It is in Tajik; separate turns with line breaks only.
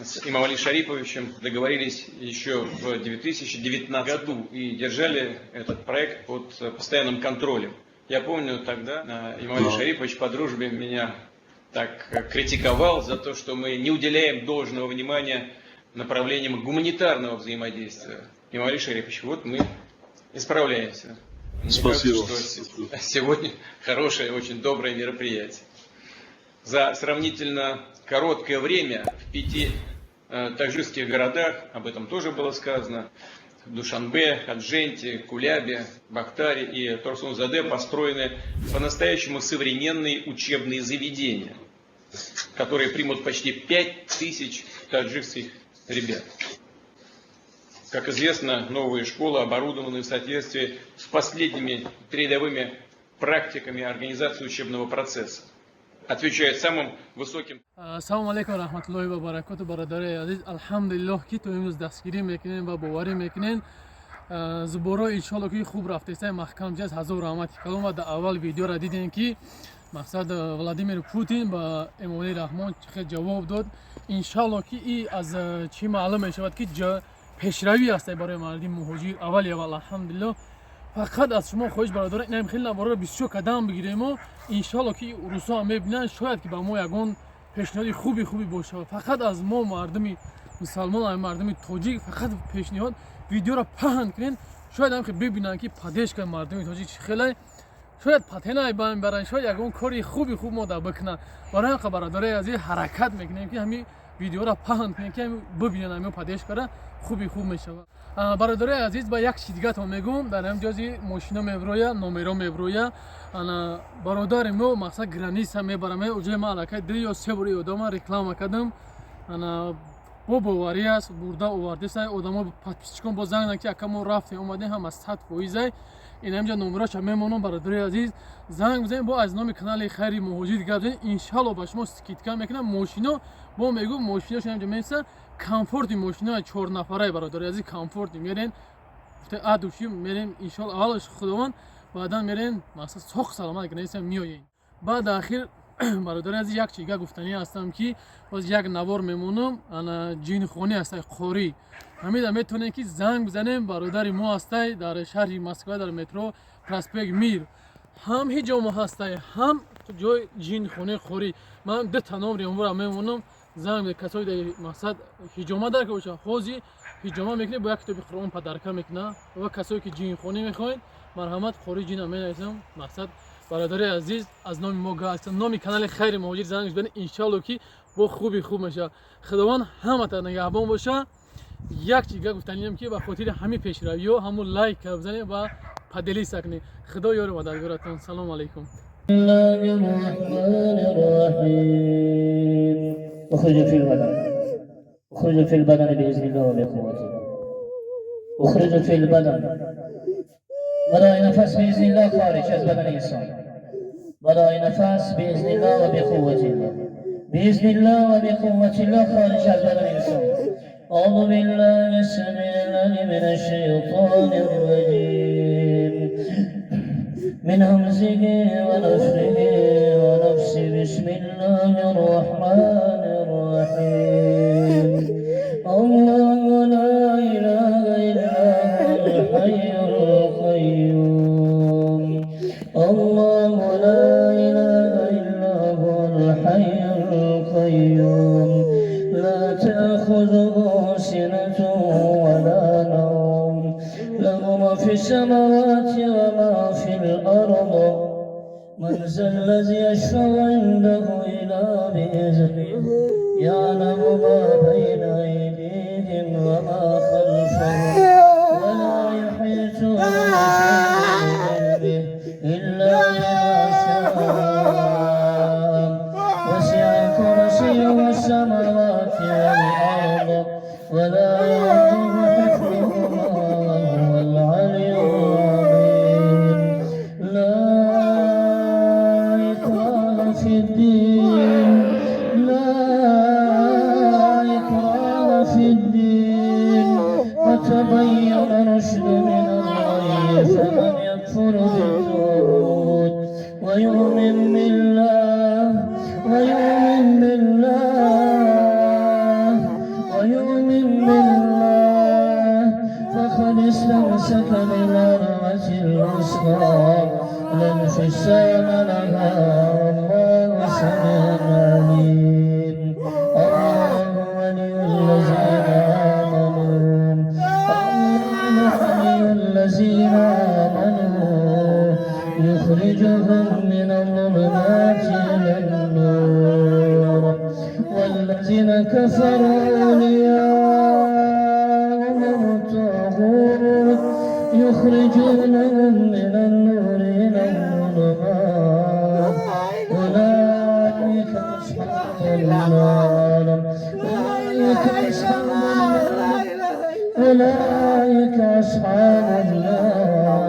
С Имамали Шариповичем договорились еще в 2019 году и держали этот проект под постоянным контролем. Я помню, тогда Имамали Шарипович по дружбе меня так критиковал за то, что мы не уделяем должного внимания направлениям гуманитарного взаимодействия. Имамали Шарипович, вот мы исправляемся. Мне
Спасибо.
Кажется, что сегодня хорошее, очень доброе мероприятие. За сравнительно короткое время в пяти таджикских городах, об этом тоже было сказано, Душанбе, Худжанде, Кулябе, Бохтаре и Турсунзаде построены по-настоящему современные учебные заведения, которые примут почти 5000 таджикских ребят. Как известно, новые школы оборудованы в соответствии с последними передовыми практиками организации учебного процесса, отвечают самым высоким.
Ассалому алайкум раҳматуллоҳи ва баракоту, бародари азиз. Алҳамдулиллоҳ, ки то имрӯз дастгирӣ мекунем ва боварӣ мекунем. Сбор о иншолло, ки хуб рафтеста, маҳкам ҷаз. Ҳазор раҳмати калом. Ва дар аввал видеора дидем, ки мақсад Владимир Путин ба Эмомалӣ Раҳмон хел ҷавоб дод. Иншалло, ки и аз чӣ маълум мешавад, ки пешравӣ аст барои марди муҳоҷир. Аввали аввал, алҳамдулиллоҳ, фақат аз шумо хоҳиш, бародаро, инам хеле наворро бисёр кадам бигирему. Иншалло, ки рӯсо ҳам мебинанд, шояд ки ба мо ягон пешниҳоди хуби хуби бошад. Фақат аз мо, мардуми мусалмон, мардуми тоҷик, фақат пешниҳод: видеоро паҳн кунед. Шояд ҳам бибинанд, ки поддержка и мардуми тоҷик чӣ хеле. Шояд патенай баранд, шояд ягон кори хуби хуб мо да бикунанд. Барои ҳам, бародарои азиз, ҳаракат мекунем, ки ҳамин видеоро паҳн кунем, ки бибинанд ҳамин поддержка ра, хуби хуб мешавад. Бародарои азиз, ба як чизи дигатон мегӯм. Дар ҳамин ҷози мошино меброя, номеро меброя. Ана бародари мо, мақсад, граница мебарам. Уҷои ман аллакай ду ё се бори одама реклама кардам. Ана бо боварӣ аст, бурда овардеса одамо. Подписчик он боз занг, ки ака, мо рафтем, омадем, ҳама 100%. Ин ҳамҷа номераша мемонам. Бародарои азиз, занг бизанед, бо аз номи канали Хайри Муҳоҷир гап занед. Иншалло, ба шумо скидка мекунам. Мошино бо мегӯ, мошинош ҳамҷа менависа, комфорти мошино чорнафараи. Бародарои азиз, комфорти мерен, адуши мерем. Иншалло, аввалаш Худованд, баъдан мерем, мақсад, соқ саломат граница меоем. Баъд ахир, бародари азиз, як чига гуфтанӣ ҳастам, ки боз як навор мемонам. Ана ҷинхонӣ ҳастай, қорӣ. Ҳамида метавонем, ки занг бизанем. Бародари мо ҳастай дар шаҳри Москва, дар метро Проспект Мир. Ҳам ҳиҷома ҳастай, ҳам ҷои ҷинхонаи қорӣ. Ман дута номри онро мемонам. Занг, касои дар мақсад ҳиҷома дар боша, ҳози ҳиҷома мекунед, бо як китоби Қуръон подарка мекуна. Ва касое ки ҷинхонӣ мехоҳед, марҳамат, қори ҷина менависам. Мақсад, бародари азиз, аз номи мо, номи канали Хайри Муҳоҷир занг бизанед. Иншалло, ки бо хуби хуб мешавад. Худованд ҳамата нигаҳбон боша. Як чизга гуфтаниям, ки ба хотири ҳамин пешравиҳо ҳамун лайк бизанед ва поделиться кунед. Худо ёру мададгоратон. Салому алайкум.
الله الرحمن الرحيم. أخرج في البدن، أخرج في البدن بإذن الله وبقوته. أخرج في البدن. برای نفس بإذن الله خارج از بدن إنسان. برای نفس بإذن الله وبقوة الله، بإذن الله وبقوة الله خارج از بدن إنسان. أعوذ بالله السميع العليم من الشيطان الرجيم، من همزه ونفخه ونفسه. بسم الله الرحمن الرحيم. الله لا إله إلا هو الحي القيوم. الله لا إله إلا هو الحي القيوم. لا تأخذه سنة ولا نوم. له ما في السماوات وما في الأرض. من ذا الذي يشفع عنده إلا بإذنه. يعلم ما بين أيديهم وما خلفهم ولا يحيطون بشيء من علمه إلا بما شاء. وسع كرسيه السماوات والأرض ولا يؤوده حفظهما وهو العلي العظيم. لا إكراه في الدين، لا إكراه في الدين. قد تبين الرشد من الغي. فمن يكفر بالطاغوت ويؤمن بالله، ويؤمن بالله. أخرى لا انفصام لها، والله سميع عليم. الله ولي الذين آمنوا، الله ولي الذين آمنوا، يخرجهم من الظلمات إلى النور، والذين كفروا أولياؤهم الطاغوت يخرجونهم من النور إلى الظلمات، أولئك أصحاب النار، أولئك أصحاب النار، أولئك أصحاب النار.